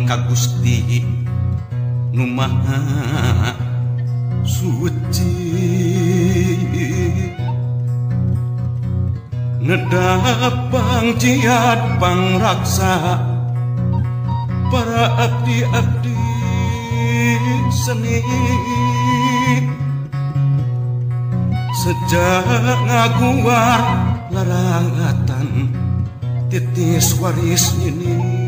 Nyuhun ka Gusti nu Maha Suci nedapang jiat pangraksa para abdi-abdi seni sejak ngaguar larangatan titis waris ini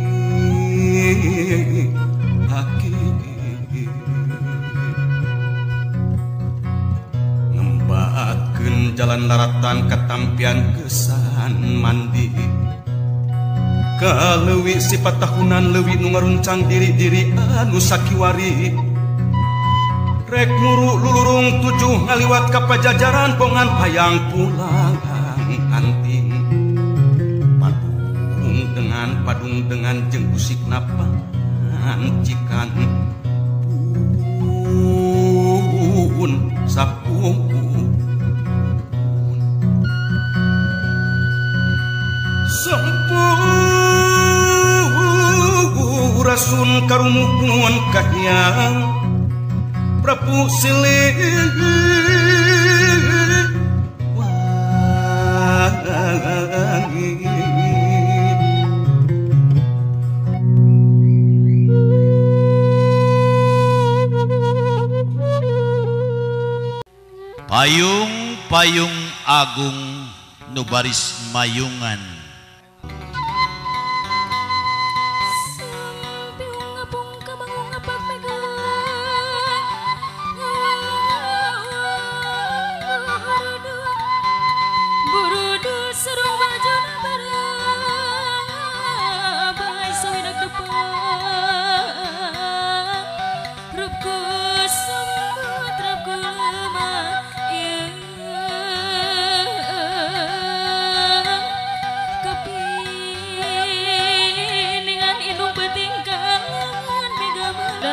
aki ngembakeun jalan laratan katampian kesan mandi kaleuwi sifat tahunan leuwi nu ngaruncang diri-diri anu sakiwari rek muru lulurung tujuh ngaliwat ka pajajaran bongan hayang pulang anting padung dengan jeung usikna pancikan pun sapung Sampurasun karumuhun kahiyang Prabu Siliwangi. Payung-payung agung nu baris mayungan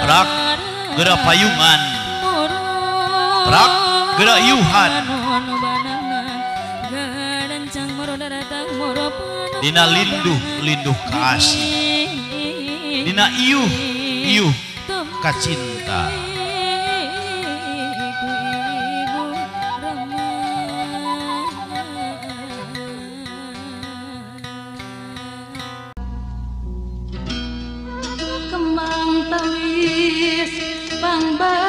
Prak geura payungan, prak geura iuhan, dina linduh linduh kaasih, dina iuh iuh kacinta. Kembang tawis bang.